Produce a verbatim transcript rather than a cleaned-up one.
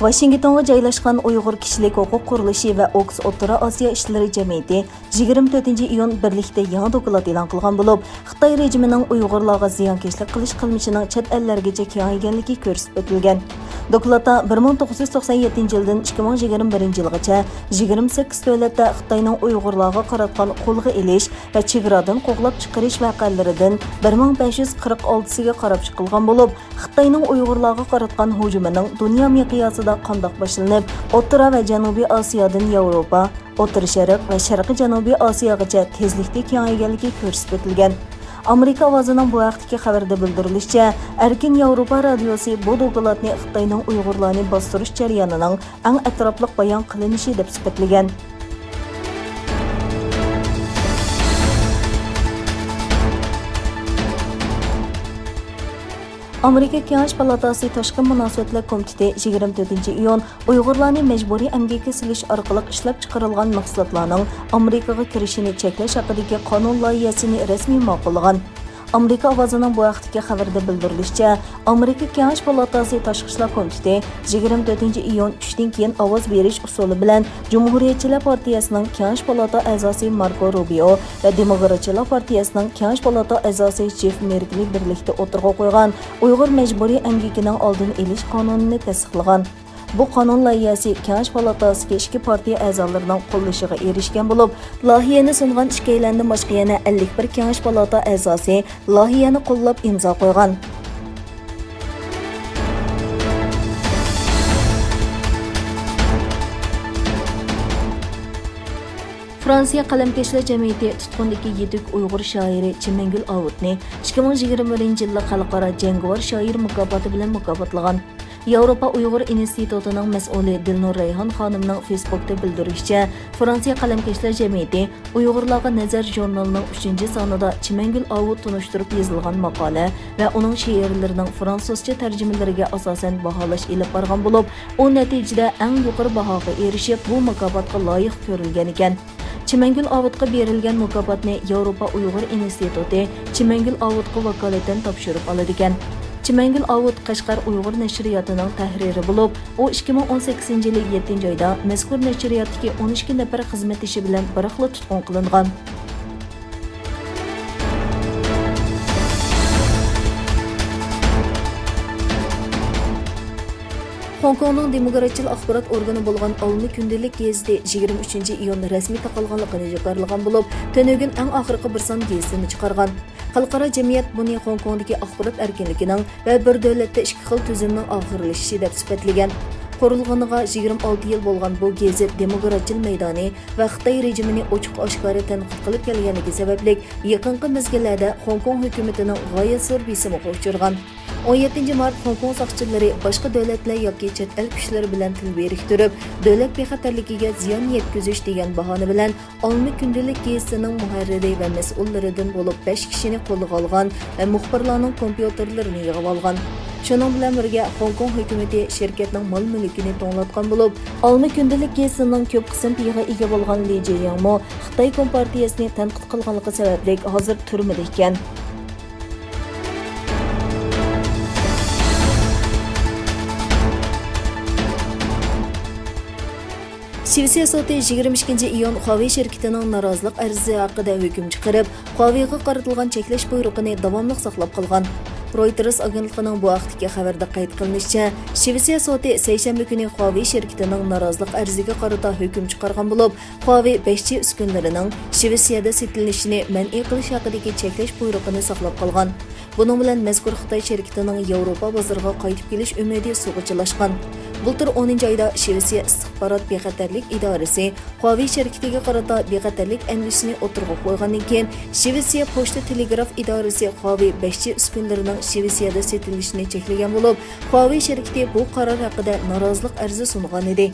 ۋاشىنگتونغا جايلاشقان ئۇيغۇر كىشىلىك ھوقۇق قۇرۇلۇشى ۋە ئوكس ئوتتۇرا ئاسىيا ئىشلىرى جەمئىيىتى يىگىرمە تۆتىنچى ئىيۇن بىرلىكتە يېڭى دوكلات ئېلان قىلغان بولۇپ، خىتاي رېجىمىنىڭ ئۇيغۇرلارغا زىيانكەشلىك قىلىش قىلمىشىنىڭ چەت ئەللەرگىچە كېڭەيگەنلىكى كۆرسىتىپ ئۆتۈلگەن. دوكلاتتا بىر مىڭ توققۇز يۈز توقسان يەتتىنچى يىلدىن ئىككى مىڭ يىگىرمە بىرىنچى يىلغىچە يىگىرمە سەككىز دۆلەتتە خىتاينىڭ ئۇيغۇرلارغا قاراتقان قولغا ئېلىش ۋە چېگرادىن قوغلاپ چىقىرىش ۋەقەلىرىدىن بىر مىڭ بەش يۈز قىرىق ئالتىسىگە قاراپ چىقىلغان بولۇپ، خىتاينىڭ ئۇيغۇرلارغا قاراتقان ھۇجۇمىنىڭ دۇنيا مىقياسىدا قانداق باشلىنىپ، ئوتتۇرا ۋە جەنۇبىي ئاسىيادىن ياۋروپا، ئوتتۇرا شەرق ۋە شەرقىي جەنۇبىي ئاسىياغىچە تېزلىكتە كېڭەيگەنلىكى كۆرسىتىپ ئۆتۈلگەن. ئامېرىكا ئاۋازىنىڭ بۇ ھەقتىكى خەۋىرىدە بىلدۈرۈلۈشىچە، ئەركىن ياۋروپا رادىيوسى بۇ دوكلاتنى خىتاينىڭ ئۇيغۇرلارنى باستۇرۇش جەريانىنىڭ ئەڭ ئەتراپلىق بايان قىلىنىشى دەپ سۈپەتلىگەن. ئامېرىكا كېڭەش پالاتاسى تاشقى مۇناسىۋەتلەر كومىتېتى يىگىرمە تۆتىنچى ئىيۇن ئۇيغۇرلارنى مەجبۇرىي ئەمگەككە سېلىش ئارقىلىق ئىشلەپچىقىرىلغان مەھسۇلاتلارنىڭ ئامېرىكىغا كىرىشىنى چەكلەش ھەققىدىكى قانۇن لايىھەسىنى رەسمىي ماقۇللىغان. ئامېرىكا ئاۋازىنىڭ بۇ ھەقتىكى خەۋىرىدە بىلدۈرۈلۈشىچە، ئامېرىكا كېڭەش پالاتاسى تاشقى ئىشلار كومىتېتى يىگىرمە تۆتىنچى ئىيۇن چۈشتىن كېيىن ئاۋاز بېرىش ئۇسۇلى بىلەن جۇمھۇرىيەتچىلەر پارتىيەسىنىڭ كېڭەش پالاتا ئەزاسى ماركو روبىيو ۋە دېموكراتچىلار پارتىيەسىنىڭ كېڭەش پالاتا ئەزاسى جېف مېركلى بىرلىكتە ئوتتۇرىغا قويغان ئۇيغۇر مەجبۇرىي ئەمگىكىنىڭ ئالدىنى ئېلىش قانۇنىنى تەستىقلىغان. بۇ قانۇن لايىھەسى كېڭەش پالاتاسىدىكى ئىككى پارتىيە ئەزالىرىنىڭ قوللىشىغا ئېرىشكەن بولۇپ، لايىھەنى سۇنغان ئىككىيلەندىن باشقا يەنە ئەللىك بىر كېڭەش پالاتا ئەزاسى لايىھەنى قوللاپ ئىمزا قويغان. فرانسىيە قەلەمكەشلەر جەمئىيىتى تۇتقۇندىكى يېتۈك ئۇيغۇر شائىرى چىمەنگۈل ئاۋۇتنى ئىككى مىڭ يىگىرمە بىرىنچى يىللىق خەلقئارا جەڭگىۋار شائىر مۇكاپاتى بىلەن مۇكاپاتلىغان. ياۋروپا ئۇيغۇر ئىنستىتۇتىنىڭ مەسئۇلى دىلنۇر رەيھان خانىمنىڭ فېيسبۇكتا بىلدۈرۈشىچە، فرانسىيە قەلەمكەشلەر جەمئىيىتى ئۇيغۇرلارغا نەزەر ژۇرنىلىنىڭ ئۈچىنچى سانىدا چىمەنگۈل ئاۋۇت تونۇشتۇرۇپ يېزىلغان ماقالە ۋە ئۇنىڭ شېئىرلىرىنىڭ فرانسۇزچە تەرجىمىلىرىگە ئاساسەن باھالاش ئېلىپ بارغان بولۇپ، ئۇ نەتىجىدە ئەڭ يۇقىرى باھاغا ئېرىشىپ، بۇ مۇكاپاتقا لايىق كۆرۈلگەنىكەن. چىمەنگۈل ئاۋۇتقا بېرىلگەن مۇكاپاتنى ياۋروپا ئۇيغۇر ئىنستىتۇتى چىمەنگۈل ئاۋۇتقا ۋاكالىتەن تاپشۇرۇپ ئالىدىكەن. چىمەنگۈل ئاۋۇت قەشقەر ئۇيغۇر نەشرىياتىنىڭ تەھرىرى بولۇپ، ئۇ ئىككى مىڭ ئون سەككىزىنچى يىلى يەتتىنچى ئايدا مەزكۇر نەشرىياتتىكى ئون ئىككى نەپەر خىزمەتدىشى بىلەن بىراقلا تۇتقۇن قىلىنغان. خوڭكوڭنىڭ دېموكراتچىل ئاخبارات ئورگىنى بولغان ئالما كۈندىلىك گېزىتى يىگىرمە ئۈچىنچى ئىيۇن رەسمىي تاقالغانلىقىنى جاكارلىغان بولۇپ، تۈنۈگۈن ئەڭ ئاخىرقى بىر سان گېزىتىنى چىقارغان. خەلقئارا جەمئىيەت بۇنى خوڭكوڭدىكى ئاخبارات ئەركىنلىكىنىڭ ۋە بىر دۆلەتتە ئىككى خىل تۈزۈمنىڭ ئاخىرلىشىشى دەپ سۈپەتلىگەن. قۇرۇلغىنىغا يىگىرمە ئالتە يىل بولغان بۇ گېزىت دېموكراتچىل مەيدانى ۋە خىتاي رېجىمىنى ئوچۇق-ئاشكارا تەنقىد قىلىپ كەلگەنلىكى سەۋەبلىك، يېقىنقى مەزگىللەردە خوڭكوڭ ھۆكۈمىتىنىڭ غايەت زور بېسىمىغا ئۇچرىغان. ئون يەتتىنچى مارت خوڭكوڭ ساقچىلىرى باشقا دۆلەتلەر ياكى چەت ئەل كۈچلىرى بىلەن تىل بىرىكتۈرۈپ، دۆلەت بىخەتەرلىكىگە زىيان يەتكۈزۈش دېگەن باھانە بىلەن ئالما كۈندىلىك گېزىتىنىڭ مۇھەررىرى ۋە مەسئۇللىرىدىن بولۇپ بەش كىشىنى قولغا ئالغان ۋە مۇخبىرلارنىڭ كومپيۇتېرلىرىنى يىغىۋالغان. شۇنىڭ بىلەن بىرگە، خوڭكوڭ ھۆكۈمىتى شىركەتنىڭ مال-مۈلكىنى توڭلاتقان بولۇپ، ئالما كۈندىلىك گېزىتىنىڭ كۆپ قىسىم پېيىغا ئىگە بولغان لى جېيياڭمۇ خىتاي كومپارتىيەسىنى تەنقىد قىلغانلىقى سەۋەبلىك ھازىر تۈرمىدە ئىكەن. شىۋېتسىيە سوتى يىگىرمە ئىككىنچى ئىيۇن خۇاۋېي شىركىتىنىڭ نارازىلىق ئەرزى ھەققىدە ھۆكۈم چىقىرىپ، خۇاۋېيغا قارىتىلغان چەكلەش بۇيرۇقىنى داۋاملىق ساقلاپ قالغان. رويتېرس ئاگېنتلىقىنىڭ بۇ ھەقتىكى خەۋىرىدە قەيت قىلىنىشىچە، شىۋېتسىيە سوتى سەيشەنبە كۈنى خۇاۋېي شىركىتىنىڭ نارازىلىق ئەرزىگە قارىتا ھۆكۈم چىقارغان بولۇپ، خۇاۋېي بەش جى ئۈسكۈنىلىرىنىڭ شىۋېتسىيەدە سېتىلىشىنى مەنئى قىلىش ھەققىدىكى چەكلەش بۇيرۇقىنى ساقلاپ قالغان. بۇنىڭ بىلەن مەزكۇر خىتاي شىركىتىنىڭ ياۋروپا بازىرىغا قايتىپ كېلىش ئۈمىدى سۇغا چىلاشقان. بۇلتۇر ئونىنچى ئايدا شىۋېتسىيە ئىستىخبارات بىخەتەرلىك ئىدارىسى خۇاۋېي شىركىتىگە قارىتا بىخەتەرلىك ئەندىشىسىنى ئوتتۇرىغا قويغاندىن كېيىن، شىۋېتسىيە پوچتا تېلېگراف ئىدارىسى خۇاۋېي بەش جى ئۈسكۈنىلىرىنىڭ شىۋېتسىيەدە سېتىلىشىنى چەكلىگەن بولۇپ، خۇاۋېي شىركىتى بۇ قارار ھەققىدە نارازىلىق ئەرزى سۇنغانىدى.